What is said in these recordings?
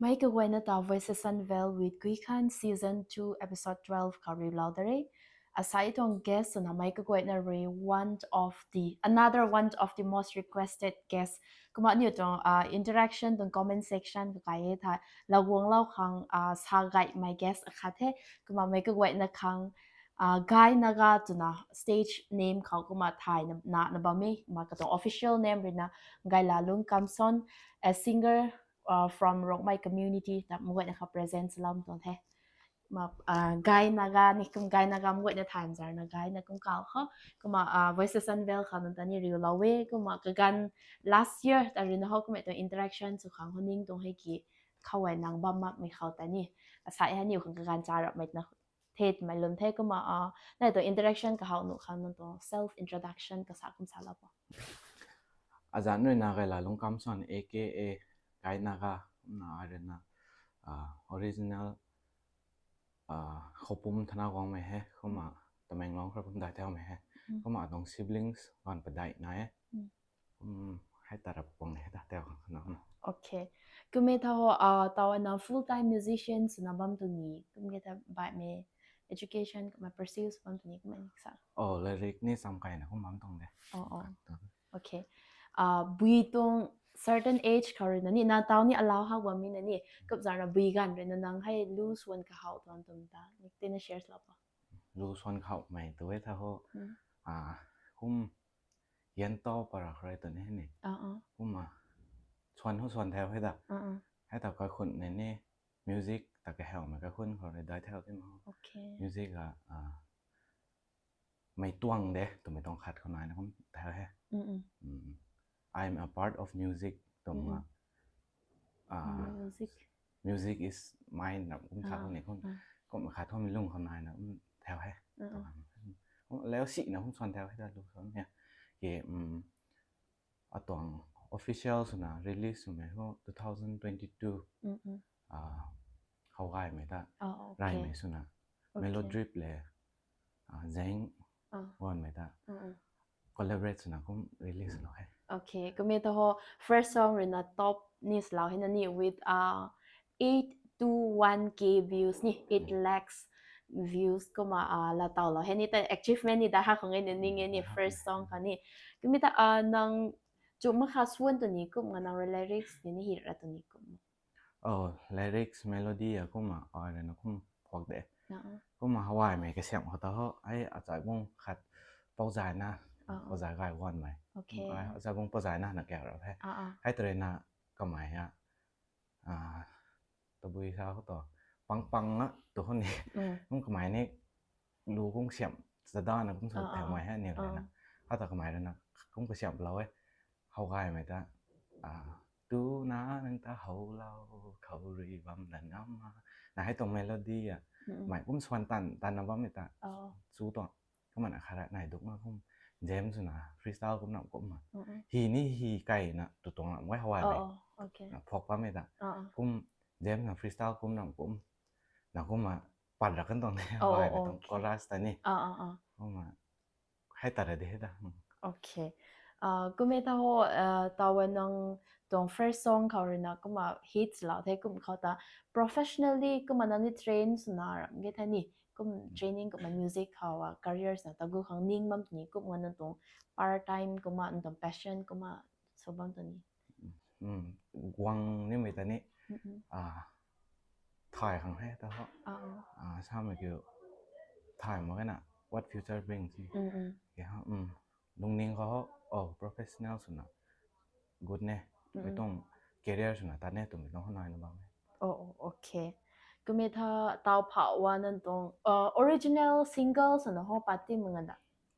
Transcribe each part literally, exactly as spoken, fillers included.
Mei kaguayna ta Voices Unveiled with Guikhan season two episode twelve khou riulou da re. Asai tuang guest swna mei kaguayna rui one of the, another one of the most requested guest. Kumna aniu tuang uh, interaction tuang comment section kakai e tha, laguanglou khang uh, sa gaymei guest akhat the. Kumna mei kaguayna khang uh, Gai Naga twna stage name khou kumna thay na, na, na bam e, kumna katuang official name ruina Gaila Lung Kamson, a singer uh, from Rongmei community ta mei guayna kha present lam tuang the. Ma uh, Gai Naga ni kum Gai Naga mei guayna than zar na Gai na kum kau kho. Kumna uh, Voices Unveiled khou nang ta ni riulou e. Kumna kaganv last year ta ruina ho kumna tuang interaction sw khang ho ning tuang hei ki khou e nang bam makmei khou ta ni. Asai hei niw khang kaganv charapmei na thetmei lun the kumna uh, nai tuang interaction kahaw nuh khang nang tuang self introduction kasa kum salou po. Azan ruina Gaila Lung Kamson aka Gai Naga kumna arena uh, original uh, Khopum thana guangmei he, kumna Tamenglong khou pum dai theumei he. Mm. Kumna atuang siblings ganv padeih na e. Mm. Kum hei tarap guang he ta teu khang na. Okay. Kumna tha ho uh, taw na full time musician swna bam tu ni. Kumna tha baihmei education kumna pursue sw bam tu ni kumna ni sa. Oh, lyric ni samkaina kum bam tuang de. Oh, oh. Okay. Uh, bui tuang certain age khou ruina ni na taw ni allow hak bam mi na ni. Kup zar na bui ganv ruina nang hei lu swan kahaw tuang tum ta ni tina share lou po. Lu swan kahawmei tu e tha ho. Mm. Uh, kum yan to para khou rui tu ni ni. Uh, uh. Kumna swan ho swan theu he da. Uh, uh. Hei ta kaikhun ni ni music ta kahawmei kaikhun khou rui dai theu ti ma. Okay. Music a uh, mei tuang de twmei tuang khat khou naina kum theu he. Mm, mm. Mm. I'm a part of music twmna. Mm, mm. Uh, music. Music is mine na kum sa kum ni kum. Ah. Kum khat thom lung khou naina kum theu he. Mm, mm. Leo si na kum swan theu he da lu swan he. Ke um, atuang official swna release swmei ho two thousand twenty-two. Mm, mm. Uh, khou gaymei ta. Oh, okay. Raymei swna. Okay. Melodrip le uh, Zeng uh, guangmei ta. Mm, mm. Collaborate swna kum release lou he. Okay, kumna tha ho first song ruina top ni swlou he na ni with uh, eight two one K views ni, eight lakhs views kumna uh, la taw lou he ni ta achievement ni da ha khang e ni ning e ni first song khou ni. Kumna tha uh, nang chuma kha swan tu ni kum nga nang lyrics ni ni hira tu ni kum. Oh, lyrics, melody a kumna ai ruina kum phuak de. Uh, uh. Kumna hawaimei kasiam khou ta ho, ai achai bung khat Pouzai na, uh, uh, Pouzai Gai guangmei. Okay. Ai achai bung Pouzai na na kau ra he. Uh, uh. Hei tu ruina kamei a, uh, tabui sa khou to pang pang a tu ho ni. Mm. Kum kamei ni lu kum siam, zada na kum sa, uh, uh, theu mei he ni ruina. Uh. Hei ta kamei ruina kum kasiam lou e. How gaymei ta, uh, tu na nang ta how lou, khou rui bam dan ngam ma. Na hei tuang melody a. Mm, mm. Mei kum swan tan, tan na bammei ta. Oh. Chu tuang. Kumna khat ra nai duk ma kum James swna freestyle kum nam kum ma. Mm, mm. Hi ni hi kai na tu tuang lam gay hawaimei. Oh, oh, okay. Na phuak bammei ta. Oh, oh. Kum James na freestyle kum nam kum. Na kumna pat ra kan tuang de. Oh, hawaimei, oh, tuang, okay, chorus ta ni. Oh, oh, oh. Kumna hei ta ra de he da. Hmm. Okay. Uh, kumna tha ho, uh, taw nang tuang first song khou ruina kumna hits lou the kum khou ta professionally kumna nang ni train swna ram ge the ni. Kum, hmm, training kumna music khou a careers na ta gu khang ning bam tu ni kumna nang tuang part time kumna nang tuang passion kumna sw bam tu ni. Hmm. Guang nimei ta ni. Mm, mm. Ah, thay khang he ta ho. Ah, ah. Ah, samei kiu thay mak khe na, what future brings ni. Mm, mm. Ke ha, mm. Lungning khou ho, oh, professional swna good ne. Mm, mm. Mei tuang career swna ta ne twmei tuang ho nai na bam e. Oh, oh, okay. Kumna tha taw pha wa nang tuang, uh, original single swna ho pat ti mak nga da.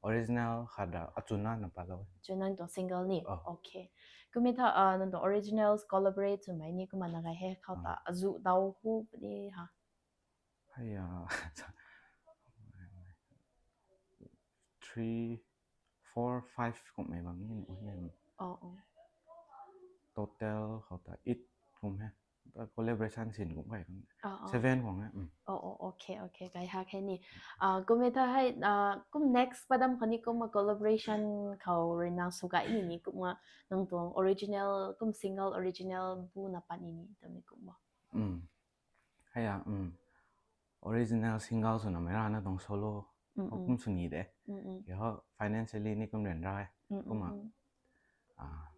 Original khat da, achuna na pat lou e. Achuna tuang single ni? Oh. Okay. Kumna tha, uh, nang tuang originals collaborate swmei ni kumna na gay he khou ta, ah, azu dau hu puni ha. Hei ya, three, four, five kummei bam ni, ni. Oh, oh. Total khou ta eight kum he. Ta collaboration sin kum kai kum. Oh, oh. Seven kum he. Mm. Oh, oh, okay, okay. Kai ha khe ni. Ah, kumna tha hei, ah, kum next padam khou ni kumna collaboration khou rui nang sw gay ni ni kumna nang tuang original, kum single original bu na pat ni ni twmei kum bo. Mm, Hei a, um, original single swna mei rana tuang solo, kum sw ni de. Ki ho financially ni kum ryanra e. Kumna, ah,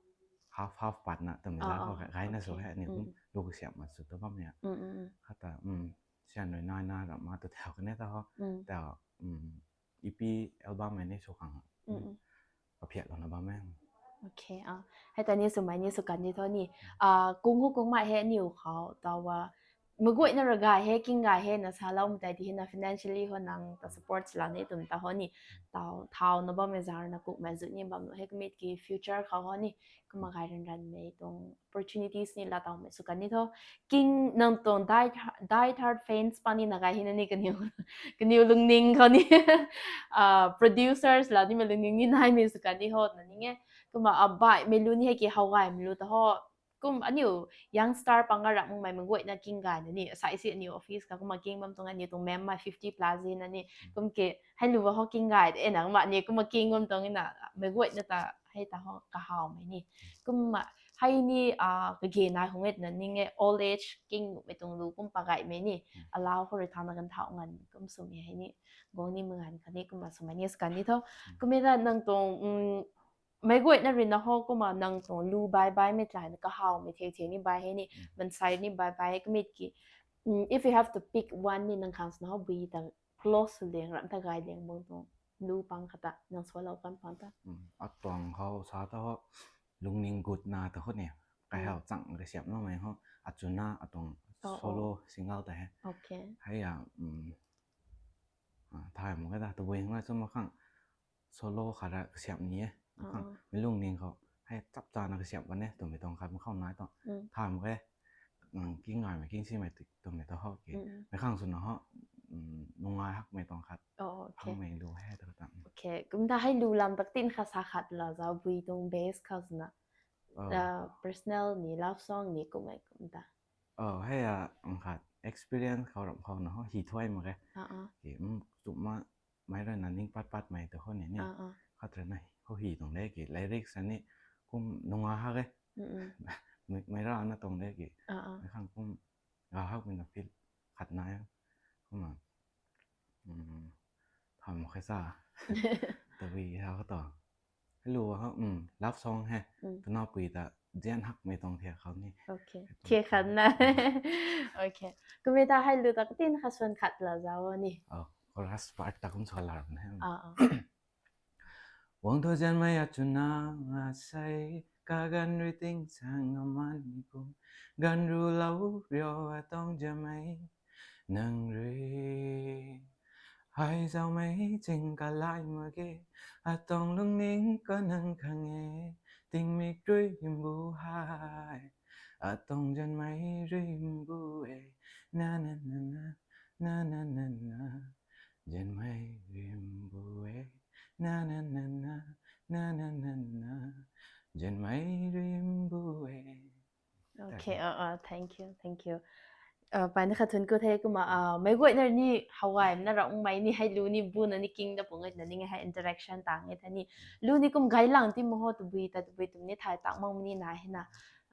half half patna twmei la ho gaina sw hei, aniu kum lu kasiamh mak sw tu bam e. Khata, um, sian rui nai na ram ma tu thau kan e ta ho. Ta, um, E P album mei ni sw khang kaphiat louna bam e. Okay, ah. Hei ta ni swmei ni sw kan ni thu ni. Ah, kung hu kung mei hei aniu khou taw a, mei guayna rui gay hei, king gay hei na saloumei tei ti hei na financially ho nang ta support sw la ni twmei ta ho ni. Taw, thau na bammei zar na kukmei zu ni bam nu hei kumit ki future khou ho ni. Kumna gay ranv ranvmei tuang opportunities ni laa tawmei sw kan ni thu. King nang tuang die, die hard fans pang ni na gay hei na ni kaniw, kaniw lungning khou ni. Ah, producers la nimei lungning ni naimei sw kan ni ho na ning e. Kumna, ah, baihmei lu ni hei ki how gaymei lu ta ho. Kum aniu youngster pang a ram mei mei guayna king gay na ni. Sai si aniu office kha kumna king bam tuang aniu tuang mem mei fifty plus e na ni. Kum ki hei lu ba ho king gay de na kumna ni kumna king bam tuang na mei guayna ta hei ta ho kahawmei ni. Kumna hei ni, ah, kage nai hung e na ning e old age king mei tuang lu kum pagaymei ni. Alau khou rui thau na kan thau nganv kum swmei hei ni. Guang ni mei nganv kha ni kumna swmei ni sw kan ni thu. Kumna nang tuang, um, mei guayna rui na ho kumna nang tuang lu bai baimei tei na kahawmei thei thei ni bai hei ni. Mansei ni bai bai kumit ki, um, if you have to pick one ni nang khang swna ho bui ta close sw liang ram ta gay liang bang tuang lu pang khata nang swalou kan pang ta. Atuang khou sa ta ho lungning gutna ta ho ni. Kaihau chang kasiamh loumei ho. Achuna atuang solo single ta hei. Okay. Hei a, um, ah, thay mak e ta tabui hang chu mak khang solo khat ra kasiamh ni e. Khang mei lungning khou hei chap chana kasiamh kan e twmei tuang khat mak khou nai tuang. Thay mak e, king gaymei king simei twmei ta ho ki. Mei khang swna ho, um, nungai hakmei tuang khat. Khangmei lu hei ta ta. Okay, kumta hei lu lam tak tin kha sa khat la zau bui tuang base khou swna. Ah, personal ni, love song ni, kummei kumta. Oh, hei a, ang khat experience khou ram khou na ho hi thuay mak e. Ki, um, tumna mei rui na ning pat patmei ta ho ni ni. Khat rui na ho hi tuang de ki lyrics ani kum nunga hak e. Mei, mei rana tuang de ki. Mei khang kum ga hakmei na feel khat nai. Kumna, um, tham khe sa. Tabui ha kha ta. Hei lu ha, um, love song hei. Twna pui ta zian hakmei tuang thiak khou ni. Okay. Thiak khat na. Okay. Kumna ta hei lu ta katin kha swan khat la zau ni. Oh, chorus part ta kum swan la ram na. Ah, ah. Wang thu zianmei achuna nga sei, kaganv rui ting sang aman kum, ganv ru lou rio atong zianmei nang rui. Hei zaumei ching kalai mak ge, atong lungning khou nang khang e, tingmik rui mbu hei, atong zianmei rui mbu e, na na na na, na na na na. Zianmei rui mbu e, na na na na, na na na na. Zianmei rui mbu e. Okay, uh, uh, thank you, thank you. Uh, paina khat thuanc ku the kumna, uh, meic guayna ni how gaymei na ramh mei ni hei lu ni bu na ni king da pung e na ni hei interaction tang e the ni. Lu ni kum gay lang ti ma ho tabui ta tabui tum ni thay tang mang ni na hei na.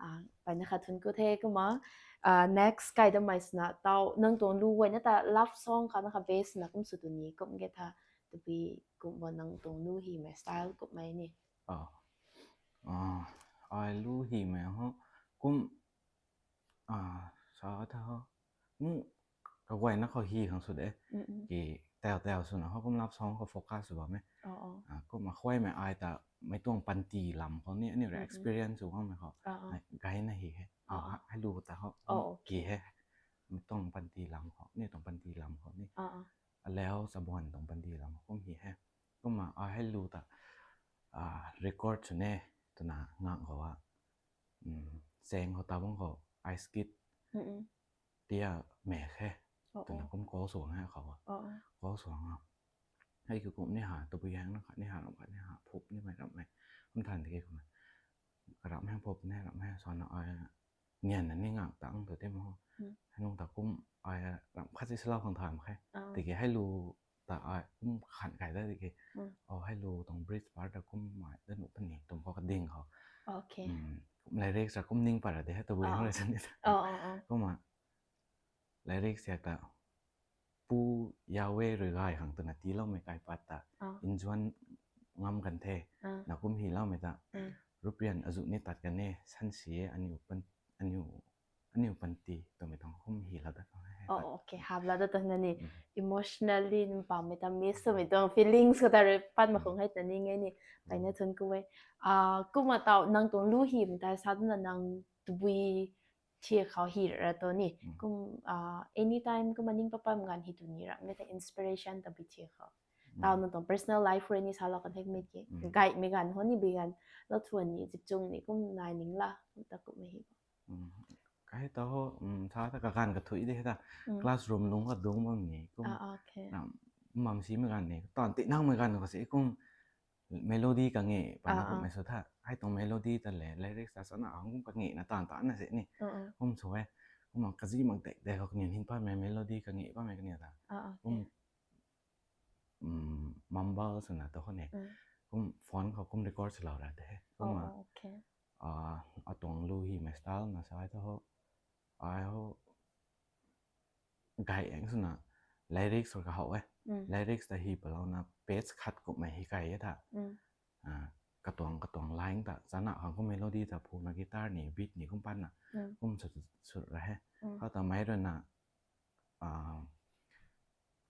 Uh, paina khat thuanc ku the kumna, uh, next kai da mei swna tau nang tuang lu guayna ta love song kha na kha base na kum sw tu ni kum ge tha tabui kum bo nang tuang lu hymei style kummei ni. Ah, ah, ai lu hymei ho kum, ah, sa tha ho. Kum kaguayna khou hy khang sw de. Ki tau tau swna ho kum love song khou focus sw bam e. Ah, kum akhuaymei ai ta mei tuang panty lam khou ni aniu rui experience sw guangmei khou. Ai, gayna hy he. Ah, hei lu ta ho. Ki he. Mei tuang panty lam khou ni, tuang panty lam khou ni. Alou chabuan tuang panty lam kum hy he. Kumna ai hei lu ta, ah, record sw ne twna ngang khou a. Cheng khou ta bang khou ice skate tia mek he. Twna kum call suang he khou a. Call suang a. Hei ki kum ni ha, tabui hang na khat ni ha, ram khat ni ha, phup nimei ramh e. Kum than tiki kum e. Karamh hang phup ni ramh he, sana ai nganvna ni ngak tang tu ti ma ho. Hei nung ta kum ai ramh khat si salou khang thay mak khe. Tiki hei lu ta ai kum khan kai ta tiki. Oh, hei lu tuang bridge part ta kum mai da nuh puni tum khou kading khou. Kum lyrics ra kum ning pat ra de hei tabui hang rui sa ni ta. Kumna Lyrics siak ta, Pu Yahweh rui gay khang twna tiiloumei kaipat ta, Ah. injuan ngam kan the, Ah. na kum hiloumei ta, Mm. rupian azuh ni tat kan e, san si e, aniu pan, aniu, aniu panty twmei tuang kum hilou dat tuang e. Oh, okay. Hap la dat tuang na ni. Mm. Emotionally, nang pammei ta miss swmei tuang feelings khou ta rui pat mak khang hei ta ni nge ni. Taina Mm. thun ku e. Ah, kumna tau nang tuang lu hymei ta sa duna nang tabui thia khou hi ra tu ni. Mm. Kum, ah, anytime kumna ning papam ganv hi tu ni ra, mei ta inspiration tabui thia khou. Mm. Tau nang tuang personal life rui ni salou kan thek mei ki. Mm. Gaymei ganv ho ni bi ganv, lou thuan ni, zip chung ni, kum nai ning la, kum ta kum mei hi. Mm. Kai ta ho, mm, sa ta kaganv kathui de ta. Mm. Classroom lung ka dung bam ni, kum Ah, okay. ram, mam simei ganv ni, tan ti nangmei ganv ka se kum melody ka nge, pana Ah, kum ah. mei sw tha. Hei tuang melody ta le, lyrics ta sana, ang kum ka nge na tan ta na se ni. Mm, mm. Kum sw e, kum ang kazi mak dek dek khou kaniw hin patmei melody ka nge patmei kaniw ta. Ah, okay. Kum, mm, mumble swna tu khou ni. Mm. Kum phone khou kum record swlou ra de. Kum Oh, ah, oh, okay. ah, atuang lu hymei style na sa ai tu ho. Ai ho, gay eng swna lyrics rui kahow e. Mm. Lyrics ta hi palouna page khat kummei hi kai e tha. Mm. Ah, katuang, katuang line ta, chana khang kum melody ta phuna guitar ni, beat ni kum patna, Mm. kum sut, sut ra he. Mm. Khou ta mei rui na, ah,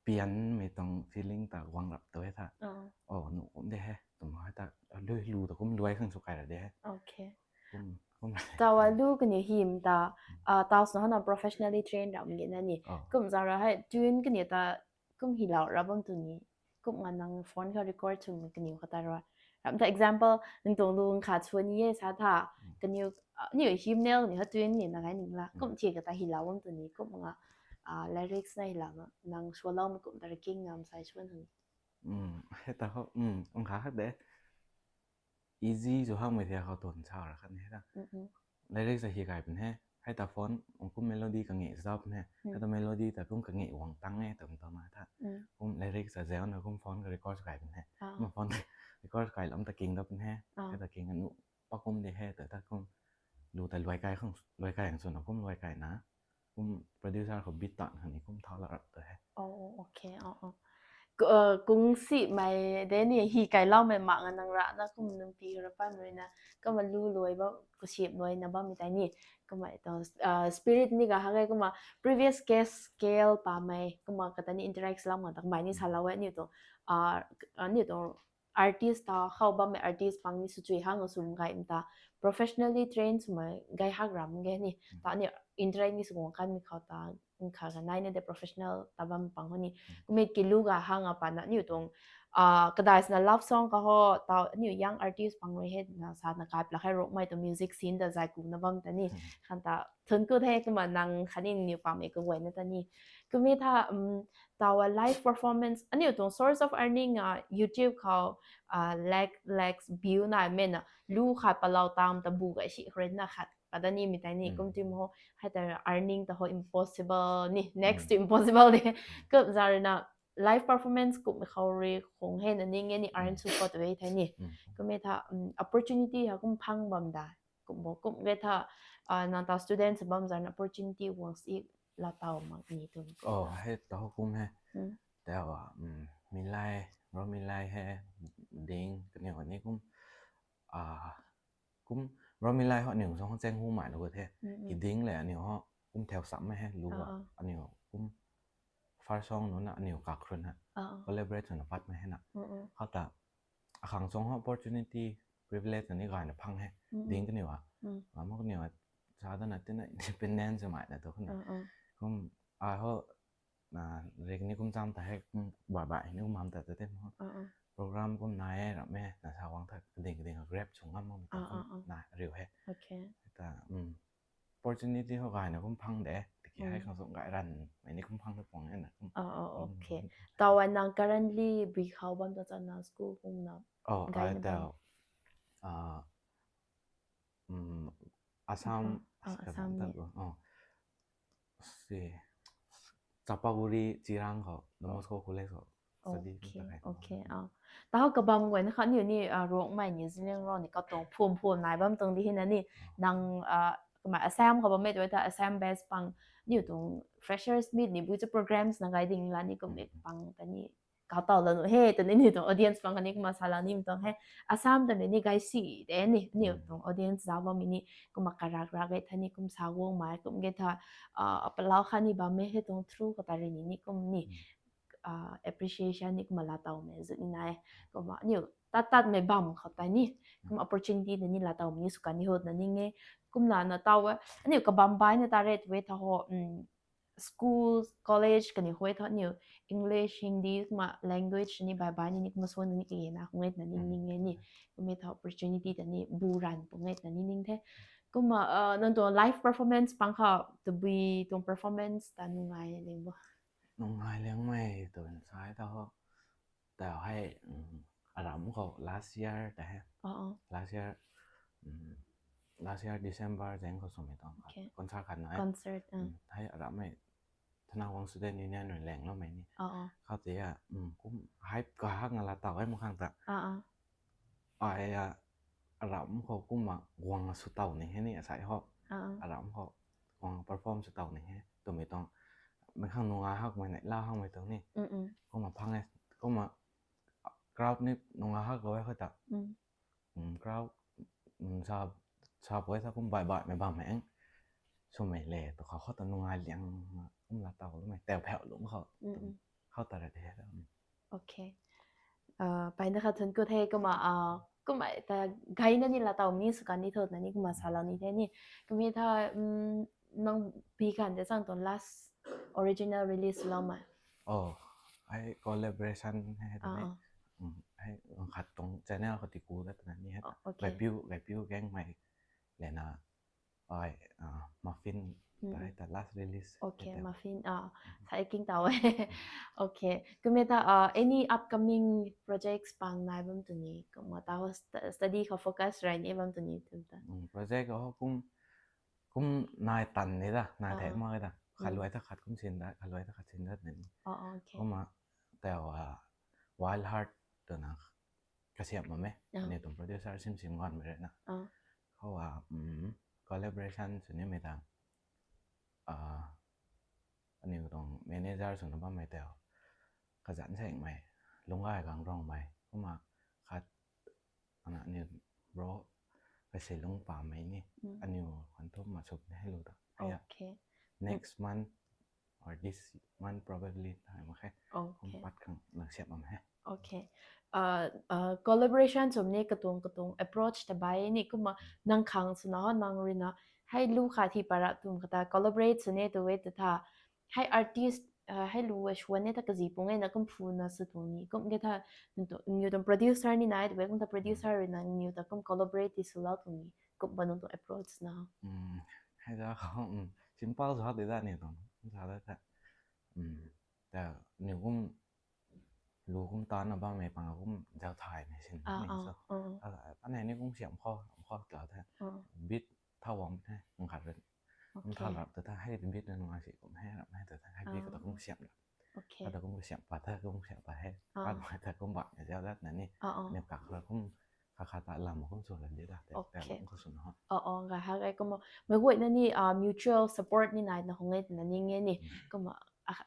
pianmei tuang feeling ta guang rap tu e tha. Oh. Oh, nu kum de he, twmei ta, lui lu ta kum luai khang sw kai ra de he. Okay. Kum, kum ra de. Tau a lu kaniw hym ta, Mm. ah, tau sw na hana professionally trained ram ge na ni. Oh. Kum za ra hei, tune kaniw ta, kum hilou ra bam tu ni. Kum nga nang phone kha record chum kaniw kha ta ra. Ram ta example, nang tuang lu kha chua ni e sa tha. Mm. Kaniw, ah, niw hymnal ni ha tune ni na ngai ning la. Mm. Kum thia kata hilou bam tu ni, kum nga, ah, lyrics na hilou na, nang swalou mei kum ta ra king ngam sai swan hang. Mm, he ta ho, mm, ang kha khat de. Easy zu hangmei thia khou tuang sa ra khat ni he ta. Mm, mm. Lyrics a hi kai pun he. Hei ta phone, kum melody ka nge zau pun he. Mm. Hei ta melody ta kum ka nge wang tang e, twmei tuang na tha. Mm. Kum lyrics a zau na kum phone ka record kai pun he. Ah. Kum phone record kai lam ta king da pun he. Ah. Hei ta king anu pa kum de he, ta ta kum lu ta luai kai khang, luai kai ang swna kum luai kai na. Kum producer khou beat tan khang ni kum thau la rap tu he. Oh, oh, okay, oh, oh. Ku-, uh, kung simei de ni hi kailoumei mak nga nang ra na kum nang pi ra pan rui na. Kumna lu luai bam, ku sip luai na bammei tei ni. Kumna tuang, uh, spirit ni ga ha gai kumna previous guest scale pamei. Kumna kata ni interact lam nga tak mei ni Mm. salou e ni tuang. Uh, uh, ni tuang artist ta, khou bammei artist pang ni sw chui hang sw gay ta. Professionally trained swmei gay hak ram ge ni. Mm. Ta ni interact ni sw guang kanmei khou ta, nkha ga nai na de professional ta bam pang ho ni. Mm. Kumna ki lu ga hang a pa na niw tuang, ah, kadai sna love song ka ho, ta niw young artist pang rui he na sa na kai pla khai Rongmei tuang music scene ta zai ku na bam ta ni. Mm. Khan ta, thun ku the kumna nang khatni niw pamei kaguay na ta ni. Kumna tha, um, tau a live performance, aniw tuang source of earning, ah, YouTube khou, ah, lakh, lakhs view nai mei na, lu khat palou tam ta bu gay si khou rui na khat. Pada ni mei tei ni, Mm. kum tim ho, hei ta earning ta ho impossible ni, next Mm. to impossible ni. Mm. Kum za rui na live performance kum khou rui khong he na ning e ni earn Mm. sw khou tu e thei ni. Mm. Kumna tha, um, opportunity ha kum phang bam da. Kum bo, kum ge tha, ah, nang ta student sa bam zan opportunity wang si la tau mak ni tu. Oh, hei ta ho kum he. Hmm. Tau, ah, um, Milai, Rongmei Lai he, Ding, kaniw ni kum, ah, kum, Rongmei Lai ho aniw song ho cheng hu mai lo the. Hmm, hmm. Ki Ding le aniw ho kum thau sam he, lu Ah, ah. aniw kum first song nu na aniw kak run ha. Ah, ah. Collaborate na pat mai he na. Mm, mm. Khou ta, akhang song ho opportunity, privilege na ni gay na phang he. Mm, mm. Ding kaniw a. Mm. Mama kaniw a, sa da na tina independence mai na tu khana. Mm, mm. Kum, a ho, na, rik ni kum cham ta he, kum, bai bai ni kum ham ta ta te mo. Mm, mm. Program kum nai e, ram e, na sa wang ta, ding, ding, grab chung ngam mo, Mm, kum mm, mm. na, riu he. Okay. Ta, mm. Opportunity ho gay na kum phang de, tiki hai Mm. khang sung gay ran, mei ni kum phang na pang e na kum. Oh, oh, Mm. okay. Tau a nang currently bui khou bam ta chan na school kum na Oh, gay ai na tau, bam. ah, mm, Assam, Assam. Ah, kas Assam kam ta ni. Ko. Oh. Si, Chapaguri Chirang khou, Don Bosco College khou study Okay, ta kai. Okay, ah. Tau kabam guay na kha niw ni, ah, Rongmei ni, Zeliangrong ni, katuang phum phum nai bam tuang di hi na ni, Ah. nang, ah, Kumna Assam khou bammei tu ta Assam based pang, aniu tuang freshers meet ni bui chu programs na guiding la ni kum ni pang ta ni kau tau la nu he, ta ni ni tuang audience pang kani kumna sa la ni tuang he. Assam ta ni ni gai si de ni, aniu tuang audience zau bammei ni kumna karak rak ge tha ni kum sa guang mai kum ge tha, ah, palau kha ni bammei he tuang through khou ta ri ni ni kum ni, ah, appreciation ni kumna la tau mei zu ni nai. Kumna aniu tat tat mei bam khou ta ni, kum opportunity na ni la tau mei ni sw kan ni hot na ni nge. Kumna na tau e, aniu kabam bai na ta ret we tha ho, um, school, college kani hoi tha aniu English, Hindi kumna language ni bai bai ni ni kumna suan ni kage na hung et na ni ning e ni. Kumna tha opportunity ta ni bu ran pu nget na ni ning the. Kumna, ah, nang tuang live performance pang kha tabui tuang performance ta nungai ling bo? Nungai liang mei tu sai ta ho. Ta hei, um, aram khou last year ta he. Oh, oh. Last year, um, last year December zeng khou swmei tuang khat. Okay. Concert khat na e. Concert, uh. Um, hei aram mei Tanawang Student Union rui leng lou mei ni. Oh, oh. Khou ti a, um, kum hype kahak nga la tau e makhang ta. Oh, oh. Ai a, aram khou kumna guang sw tau ni he ni asai ho. Oh, oh. Aram khou guang perform sw tau ni he. Twmei tuang, mei khang nungai hak mei nei la hak mei tuang ni. Mm, mm. Kumna phang e, kumna crowd ni nungai hak lou e khou ta. Mm. Um, crowd, um, sa, sa pui sa kum bai bai mei bam mei eng. Swmei le, tu khou khou ta nungai liang, kum la tau mei, tau pheu lung khou. Mm, mm. Khou ta ra the. Okay. Ah, pai na kha thun ku the kumna, ah, kumna ta gai na ni la tau mi sw kan ni thot na ni kumna sa lou ni the ni. Kumna tha, um, nang pi kan de sang tuang last original release lou ma? Oh, hei collaboration he ta ni. Ah, ah. Um, hei khat tuang channel khou ti ku da ta ni he. Oh, okay. Gaipiu, Gaipiu Gang mei le na, ai, ah, Muffin, mm, ta hei ta last release. Okay, ta. Muffin, ah, mm, sai king tau e. Okay, kumna tha, ah, any upcoming projects pang nai bam tu ni, kumna ta ho st-, study khou focus rai ni bam tu ni tu ta? Mm, project ho kum, kum nai tan ni da, nai the ma da. Khat luai ta khat kum sin da, khat luai ta khat sin da ni. Oh, okay. Kumna tau, ah, Wild Heart tu na kasiam ma me. Ah. Aniu tuang producer Sim Sim Gon mei rui na. Ah. Khou a, um, collaboration sw ni mei ta. Ah, aniu tuang manager sw na bam mei tau. Kazan seng mei, Lunggai Gang Rong mei. Kumna khat, ana aniu bro, Kasilung Pamei ni. Mm. Aniu khan thu ma sw ni hei lu ta. Aya. Okay. Next month or this month probably, hai mak khe. Okay. Kum pat khang nang siap bam he. Okay. Uh, uh, collaboration swmei ni katuang katuang approach ta bai ni kumna nang khang swna ho nang rui na hei lu khat hi para tum kata collaborate sw ni tu e ta tha. Hei artist, uh, hei lu e swan ni ta kazi pung e na kum phu na sw tuang ni. Kum ke tha, nang tuang, nang tuang producer ni nai tu e kum ta producer rui na nang ta kum collaborate ti sw lou tuang ni. Kum ba nang tuang approach na. Hmm, hei da khou, hmm, simple sa de da ni tuang. Sa da ta. Hmm, ta ni kum lu kum ta na bam mei pang kum zau thai mei sin. Ah, ni ah, so. Ah. Ana ni kum siam khou, khou ta the. Ah. Beat thau wang the, nang khat rui. Okay. Kum thau rap ta ta, hei beat na nungai si kum hei rap hei ta ta, hei beat khou ta kum siam rap. Okay. Khou ta kum siam pat ta, kum siam pat hei. Ah. Pat mai ta kum bak ni zau dat na ni. Ah, ah. Ni kak khou kum, kha kha ta lam kum sw lan di da. Okay. Kum sw na ho. Ah, ah, ga ha ga kum. Mei guay na ni, ah, mutual support ni nai na hong e na ni nge ni. Hmm. Kum a,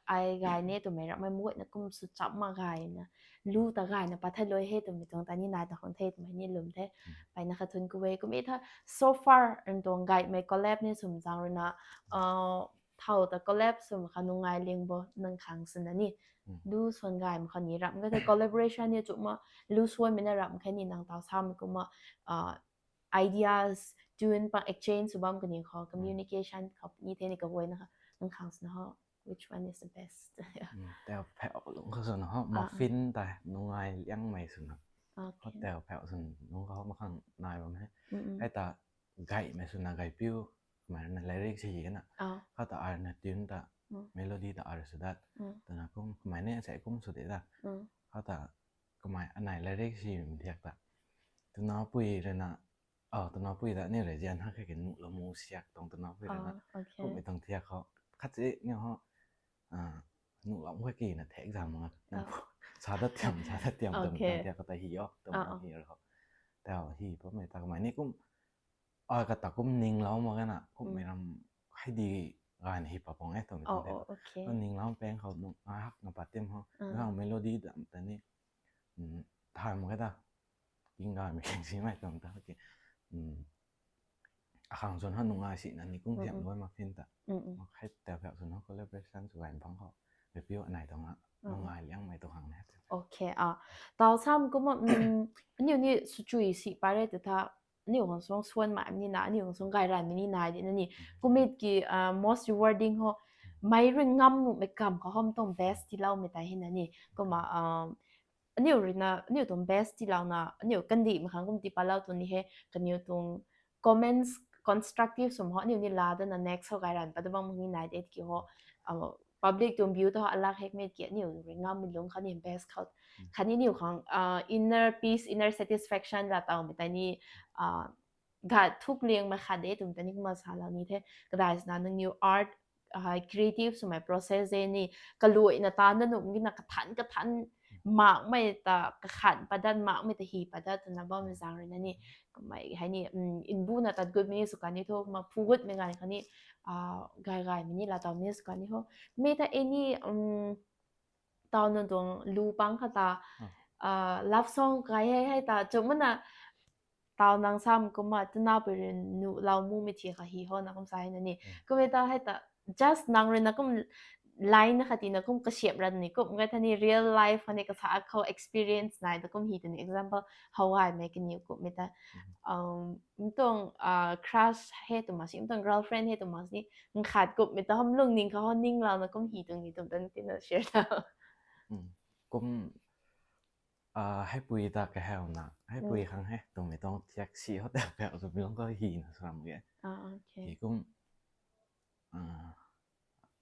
ai gay ne twmei ramh mei mei na kum sw chap ma gay na. Lu ta gay na pat the loi he twmei tuang ta ni nai ta khang the twmei ni lwm the. Hmm. Pai na kha thun ku e kum e tha so far nang tuang gaymei collab ni swm zang rui na, uh, thau ta collab swm kha nungai ling bo nang khang swna ni. Hmm. Lu swan gay ma kha ni ramh kha the collaboration ni chuk ma lu swan mei na ramh kha ni nang tau sa mei kumna, uh, ideas, tune pang exchange sw bam kani khou, communication khou ni the ni kaguay na kha, nang khang swna ho, which one is the best? Yeah. Hmm, tau pheu lung khou swna ho, ah, Muffin ta nungai liang mei swna. Okay. Ho tau pheu swna lung khou makhang nai bam he. Mm, mm. Hei ta gaymei swna gaypiu, kamei na lyric si na. Ah. Ho ta ar na tune ta, mm, melody ta ar sw dat. Mm. Twna kum, kamei ni sai kum sw de da. Mm. Ho ta kamei anei lyric si mi thiak ta. Twna pui rui na, oh, twna pui ta ni rui zian ha khe ke nuh la mu siak tuang twna pui rui na. Ah, okay. Kum e tuang thiak khou. Khat si ni ho, ah, nuh lam khe ki na thek zam nga. Ah. Sa dat tiam, sa dat tiam, okay, tuang thiak khou ta hi o, tuang, ah, ah, hi o. Tau hi pa mei ta kamei ni kum ai kata kum ninglou mak gana kum mei ram hei di gayna hi pa pang e twmei tuang de. Kum ninglou pang khou nung ai hak na pat tim ho. Gang melody dam ta ni thay mak ge ta. King gaymei kang si mei twmei ta ki. Akhang swn ho nung ai si na ni kum thiam loi mak tin ta. Mak hei ta phak swn ho collaboration sw gay pang khou. Review anai tuang a. Nung ai liang mei tuang hang ne. Okay, ah. Tau sam kumna, aniu ni swchui si pare ta tha, aniu khang suang suan mai ni na, aniu khang suang gay ran ni nai di na ni. Kumna ki, ah, most rewarding ho, mei rui ngam nuhmei kam khou hom tuang best tiiloumei ta hi na ni. Kumna, ah, aniu rui na, aniu tuang best tiilouna, aniu kandihmei khang kum tii palou tuang ni he, kaniw tuang comments, constructive swm ho, aniu ni la dana next ho gay ran pat bam ni nai de ki ho, ah, public tuang view ta ho alak hek mei ki aniu rui ngammei lung khou ni best khou. Khatni aniu khang, ah, inner peace, inner satisfaction la tawmei ta ni, ah, ga thuk liang mei khat de twmei ta ni kumna salou ni the. Kadai sina nangniw art, ah, creative swmei process de ni, kaluaina ta na num gina kathan kathan makmei ta kakhan padat makmei ta hi padat twna bammei zaeng rui na ni. Kamei hei ni, um, inbuna tat gutmei ni sw kan ni tho, ma phu gutmei ganv khou ni, ah, gay gaymei ni la tawmei ni sw kan ni ho. Mei ta any, um, tau nang tuang lu pang kha ta, ah, love song kai hei hei ta chumna tau nang sam kumna twna pui rui nuhlou mumei thi kha hi ho na kum sa hei na ni. Kumna ta hei ta just nang rui na kum line na khat tii na kum kasiam ran ni kum ngai ta ni real life kha ni kasa khou experience nai ta kum hi ta ni example how ai mei kaniw kumna ta, um, mtuang, ah, crush hei tu mak si, mtuang girlfriend hei tu mak si, nkhat kumna ta hom lungning khou ho ninglouna kum hi tuang ni tum ta ni tina share ta. Kum, ah, heipui ta kahaw na, heipui khang hei twmei tuang thiak si ho ta kahaw twmei lung khou hi na sw ram ge. Ah, okay. Ki kum, ah,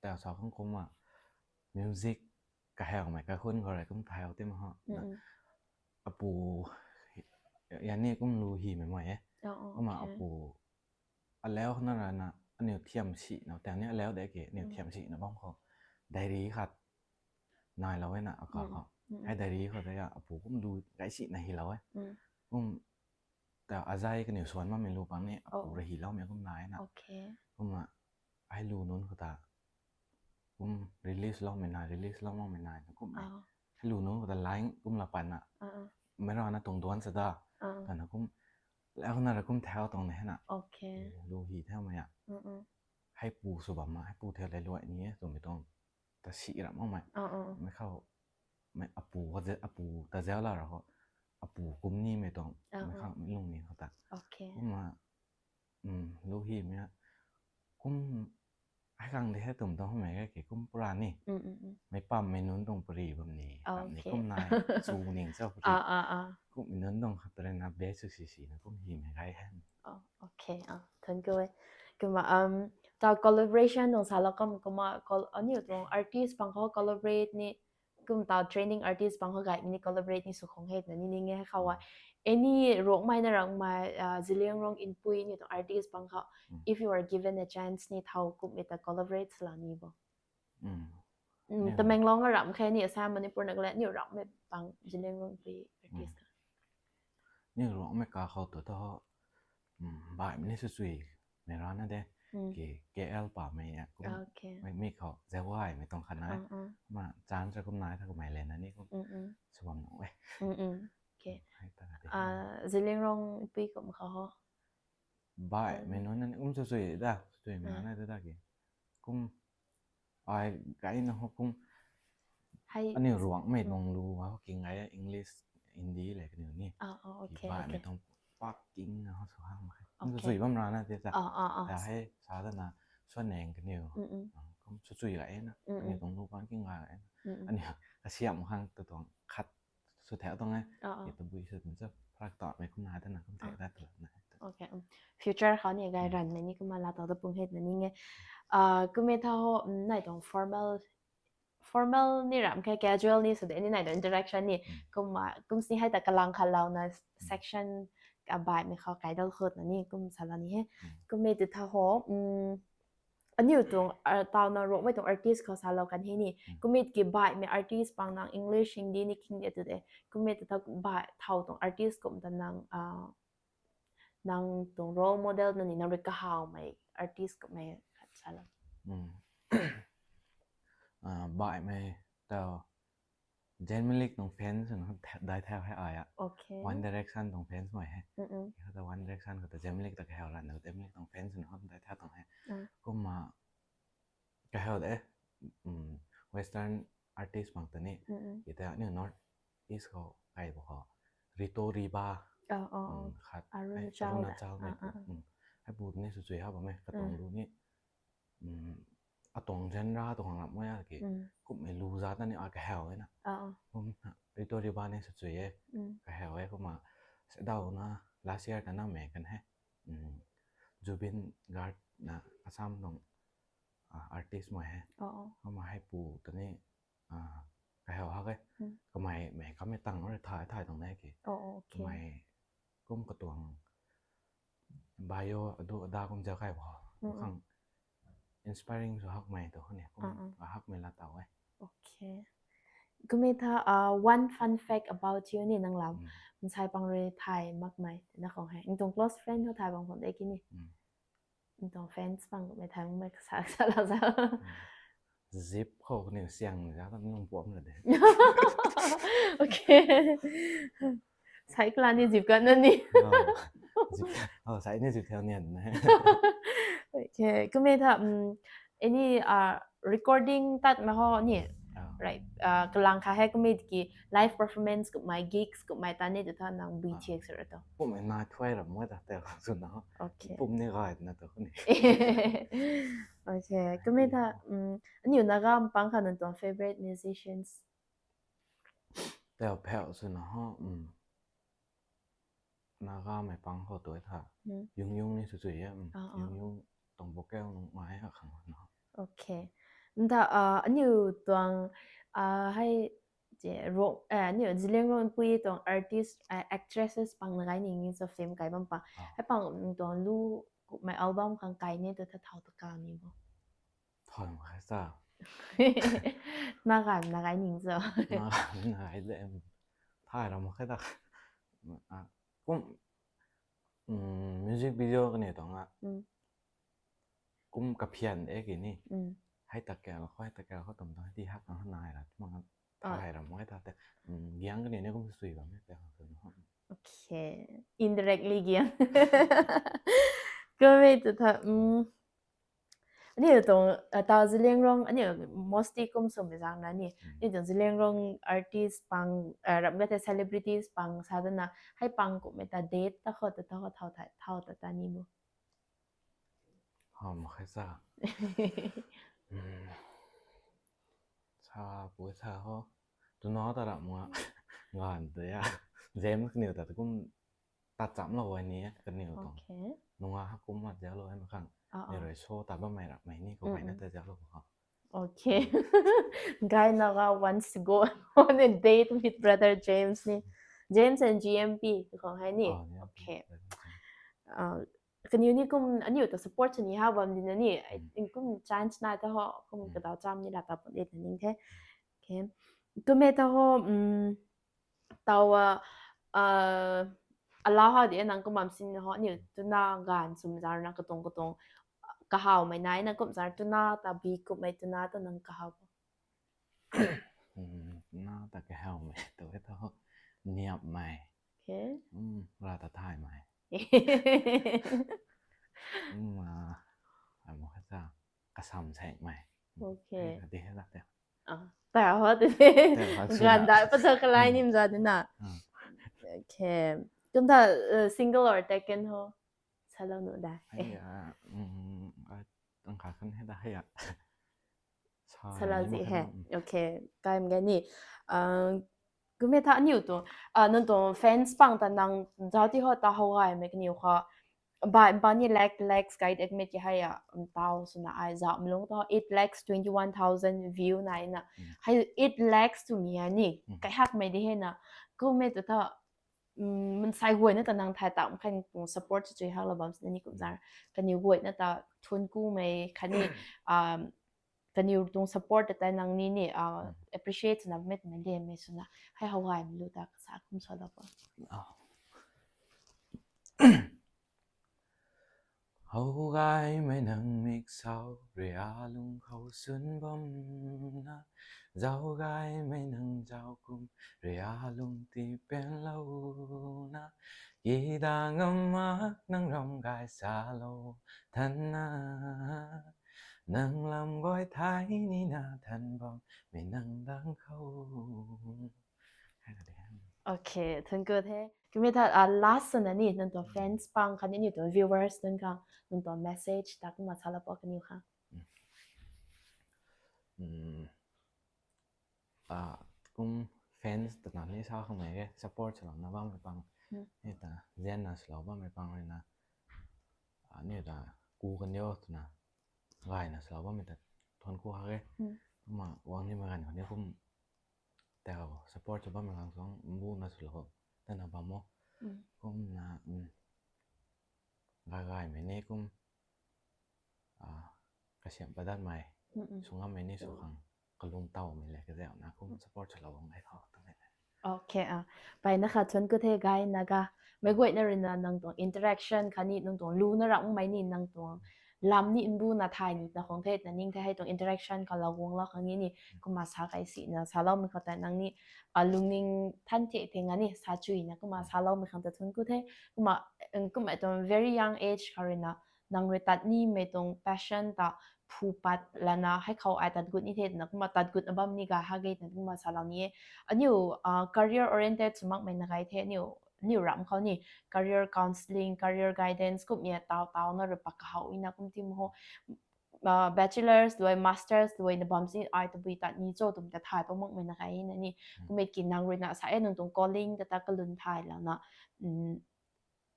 ta sa khang kumna music kahawmei kahun khou rui kum thau tim ho. Apu, yani kum lu himei mei e. Kumna apu alau na rana aniu thiam si na, tang ni alau de ki, aniu thiam si na bam khou diary khat nailou e na, aka khou. Hei diary khou ta ya apu kum lu gay si na hilou e. Kum ta azai kaniw swan bammei lu pang ni apu rui hiloumei kum nai na. Kumna hei lu nunc khou ta kum release loumei nai, release lou makmei nai na kum e. Hei lu nunc khou ta line kum la pan na. Mei rana tuang duan sa da. Kana kum, lau na ra kum thau tuang na hei na. Lu hi thaumei a. Heipu sw bam ma, heipu thau lei luai ni e twmei tuang ta si ram makmei. Mei khou, mei apu, apu ta zau la ra khou, apu kum nimei tuang, mei khang mei lungning khou ta. Kumna, um, lu himei a, kum, hei khang de hei twmei tuang mei ge ki kum pura ni. Mei pammei nunc tuang pari bam ni, bam ni kum nai, chu ning chau pari. Kummei nunc tuang khat rui na best sw si si na kum himei gay hei. Okay, ah, thank you. Kumna, um, ta collaboration tuang salou kum kumna aniu tuang artist pang khou collaborate ni, kum ta trending artist pang khou gaymei ni collaborate ni sw khang hei na ni ning e khou a. Any Rongmei na Rongmei, ah, Zeliangrong Inpui ni tuang artist pang khou, if you are given a chance ni thau kumna ta collaborate salou ni bo. Tamenglong a ram khe ni, Assam, Manipur, Nagaland ni rammei pang Zeliangrong Inpui artist. Ni Rongmei ka khou tu tho, baihmei ni swchui mei rana de, ki K L pamei a kum, mei khou zaugaymei tuang khat na, ma chance ra kum nai tha kamei le na ni kum, sw bam nung e. Zeliangrong Inpui kum khou ho. Baihmei nunc na ni kum swchui da, swchui mei na de da ki. Kum, ai gayna ho kum, aniu Ruangmei tuang lu ho king gay English, Hindi le kaniw ni. Baihmei tuang pak king na ho sw hang mak khe. Kum swchui bam rana de da. Ta hei sa dana swan neng kaniw. Kum swchui gayna, aniu tuang lu pang king gayna. Aniu kasiam khang tu tuang khat sw thau tuang e. Ki tabui sw tuang cha prak tamei kum nai ta na kum thau da tu na. Future khou ni gay ranmei ni kumna la tau ta pung hei na ni nge. Kumna tha ho, nai tuang formal, formal ni ram khe, casual ni sw de ni nai tuang interaction ni. Kumna kum sini hei ta kalang khat louna section ka baihmei khou kaidal khut na ni kum salou ni he. Kumna tu tha ho, aniu tuang, tauna Ruangmei tuang artist khou salou kan he ni. Kumna ki baihmei artist pang nang English, Hindi ni king de tu de. Kumna tu tha baih thau tuang artist kum ta nang, nang tuang role model na ni nang rui kahawmei artist kamei khat sa lo. Mm. Ah, baihmei tau Zayn Malik tuang fans na dai thau hei ai a. Okay. One Direction tuang fans mei hei. Mm-mm. Kata One Direction kata Zayn Malik ta kahaw la na Zayn Malik tuang fans na dai thau tuang hei. Mm. Kumna kahaw de. Mm, Western artist bang ta ni. Mm-mm. Kita ni North East khou kai bo khou. Rito Riba. Oh, oh, oh. Mm, khat. Aruna Ai, Chao Aruna la. Chao Ah, mei ah, pu. ah. Mm. Hai pu ni sw chui ha ba mei. Katuang Mm. lu ni. Mm, atuang genre tuang rap mei a ki. Mm. Kumna lu za ta ni a kahaw na. Ah, ah. Kumna Rito Riba ni sw chui e. Mm. Kahaw e kumna. Sadaw na last year ta na mei kan he. Mm. Zubeen Garg na Assam tuang ah, artist mei he. Oh, oh. Kumna hai pu ta ni ah, kahaw ha ke. Mm. Kamei mei kamei tang re thai thai tuang na ki. Oh, oh, okay. Kamei kum katuang bio adu ada kum zau kai bo. Mm, mm. Khang inspiring sw hak mei tu ni. Kum Ah, ah. Hak mei la tau e. Okay. Kumei tha, uh, one fun fact about you ni nang lam. Mm. Nsai pang rui thai mak mei na khong hei. Nang tuang close friend ho thai bang khong de ki ni. Mm. Nang tuang fans bang mei thai mak mei kasa kasa la za. Zip khou ni siang za ta nung puam la de. Okay. Sai kala ni zip kan na ni. Oh, zip, oh, sai ni zip thau nian na. Okay. Kumei tha, um, any, uh, recording tat ma ho ni. Ah. Right. Uh, kalang kha hei kumei ki live performance kumei gigs kumei ta ni tu tha nang B T X ra to. Kumei na thuai ram mei ta tel sw na. Okay. Pum ni gai na to ni. Okay. Kumei tha, um, aniu Naga mpang kha nang tuang favorite musicians. Tel pheu sw na ho. Mm. Naga mei pang khou tu tha. Mm. Yung Yung ni sw chui e. Mm. Ah, ah. Yung Yung tuang vocal nung mai ha khang na. Okay. Nda, uh, aniu tuang, uh, hei, je, ro, eh, aniu Zeliangrong pui tuang artist, uh, actresses pang na gai ning ni so film kai bam pang. Ah. Hei pang, mm, tuang lu kumei album khang kai ni tu tha thau ta ka ni bo. Thai mak khe sa. Na gai, na gai ning so. Na, na gai de. Thai ram mak khe ta. Ah, kum, mm, music video kani tuang a. Mm. Kum kaphian e ki ni. Mm. Hai ta kal, hai ta kal, khou tum ta di hak na nai ra. Mang Ah. Thai ram mak khe ta te. Mm, giang kani ni kum sui bam e te. Okay. Indirectly giang. Kumei tu tha, mm, aniu tuang, uh, tau Zeliangrong, aniu mostly kum sw mei zang na ni. Mm. Aniu tuang Zeliangrong artist pang, uh, ram ga the celebrities pang sa da na, hei pang kumei ta date ta khou ta ta khou thau ta, thau ta ta ni bo. Ham khe sa. Mm. Sa pu sa ho. Tuna ta ram nga. Ngan ta ya. James kaniw ta kum ta cham lo wai ni kaniw tuang. Okay. Nunga ha kum mat ja lo hai ma khang. Ah, Ni ah. Rui so ta ba mai rak mai ni ko Mm, mai na mm. Ta ja lo ko. Okay. Guy Naga wants to go on a date with brother James ni. James and G M P tu khang hai ni. Oh, yeah. Okay. Uh, kaniw ni kum aniu ta support sw ni ha bam di na ni. I Mm. think kum chance na ta ho kum Mm. kadau cham ni la ta pun de na ning the. Okay. Kumei ta ho, um, tau, uh, uh, allow ha de nang kum bam sin ho aniu tuna gan sum zar na katung katung kahawmei nai na kum zar tuna ta bi kumei tuna ta nang kahaw. Mm, na ta kahawmei tu e ta ho niap mai. Okay. Mm, ra ta thai mai. Mm, ah, ai mo kha ta kasam sai mai. Okay. Ka de la te. Ah, ta ho te. Te ho suna. Gan da pa ta kalai nim za de na. Ah. Okay. Kum ta, uh, single or taken ho? Sa lo nu da. Ai, ah, mm, ai, tang kha kan he da hai ya. Sa lo ni zi ma he. kha na, mm. Okay. Kai mga ni. Uh, kumei ta aniu tu, uh, nang tu fans pang ta nang zau ti ho ta hou gai mei kaniw kha. Ba, ba ni lakh, lakhs kai dek mei ki hai ya, um, tau suna ai zau mlung ta eight lakhs twenty-one thousand view na ina. Mm. Hai eight lakhs tu mi ya ni. Mm. Kai hak mei di he na. Kumei tu ta, um, mun sai guay na ta nang thai ta, um, khan kung support chui hak la bam sina ni kum zar. Kaniw guay na ta thun ku mei, khan ni, um, kaniw tuang support ta nang ni ni, uh, Mm. appreciate na mei ta na lian mei suna. Hai hou gai mei lu ta ka sa kum sa da pa. Ah. Hou gaymei nang mik sau rui alung khou sun bamna, zau gaymei nang zau kum rui alung ti penlouna, kida ngam mak nang ram gay salou thanna, nang lam guay thay nina than bammei nang dang khou. Okay, thank you the. Kumei tha, ah, last swna ni nang tuang fans pang khatni aniu tuang viewers nunc khang nang tuang message ta kumna salou po kaniw khang. Kum fans twna ni sa khang mei e, support swlouna bammei pang, ni ta zianna swlou bammei pang ruina, ni ta ku kaniw twna gayna swlou bammei ta thuanc ku ha e. Kumna guang nimei ganv khou ni kum tau support sw bammei khang suang mbuna swlou tana bam o. Kumna gay gaymei ni kum kasiam padatmei, sw ngammei ni sw khang kalung tawmei le kazauhna kum support swlou bam e khou twmei. Okay, ah, mpeyna kha thuanc ku the gayna ga. Meic guayna ruina nang tuang interaction khatni nang tuang luna ramhmei ni nang tuang lam ni mbuna thay nina khang the, na ning the hei tuang interaction khou lou guanglou khang ni kumna sa kai sina saloumei khou ta nang ni lungning than the theng a ni sa chuina kumna saloumei khang ta thuanc ku the. Kumna, kumna tuang very young age khou ruina nang rui tat nimei tuang passion ta phu pat lana hei khou ai tat gut ni the twna kumna tat gutna bam ni ga ha ge twna kumna salou ni e. Aniu career oriented sw makmei na gay the, aniu aniu ramh khou ni career counselling, career guidance kummei taw tawna rui pak kahowna kum ti mo ho, bachelors luai, masters luaina bam si ai tabui tat ni cho twmei ta thay pat makmei na gay na ni. Kummei ki nang ruina sa e nang tuang calling ta ta kalun thay lana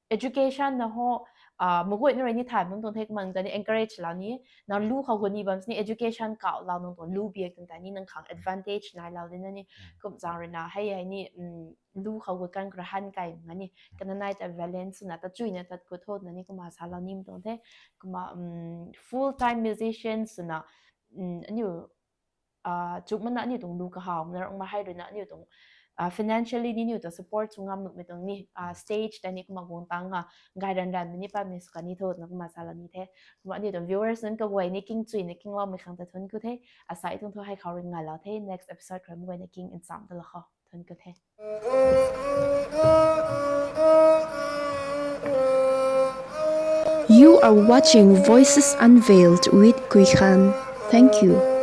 education na ho, meic guayna rui ni thay bam tuang the kumna ta ni encourage lou ni, nang lu khou gut ni bam sini education kauhlou nang tuang lu biak twmei ta ni nang khang advantage nailou dina ni. Kum zaeng ruina hei hei ni lu khou gut kan kra han kai nga ni kana nai ta balance swna ta chuina tat gut tho twna ni kumna salou ni tuang the. Kumna full time musician swna aniu chukmana aniu tuang lu kahawna rangma hei ruina aniu tuang financially ni aniu ta support sw ngam nuhmei tuang ni stage ta ni kumna guang tang ha gay ran ranmei ni patmei sw kani tho twna kumna salou ni the. Kumna aniu tuang viewers nunc kaguay ni king chuina kingloumei khang ta thuanc ku the. Asai tuang thu hei khou rui ngalou the, next episode khou meic guayna king nchamh talou khou thuanc ku the. You are watching Voices Unveiled with Kuikhan. Thank you.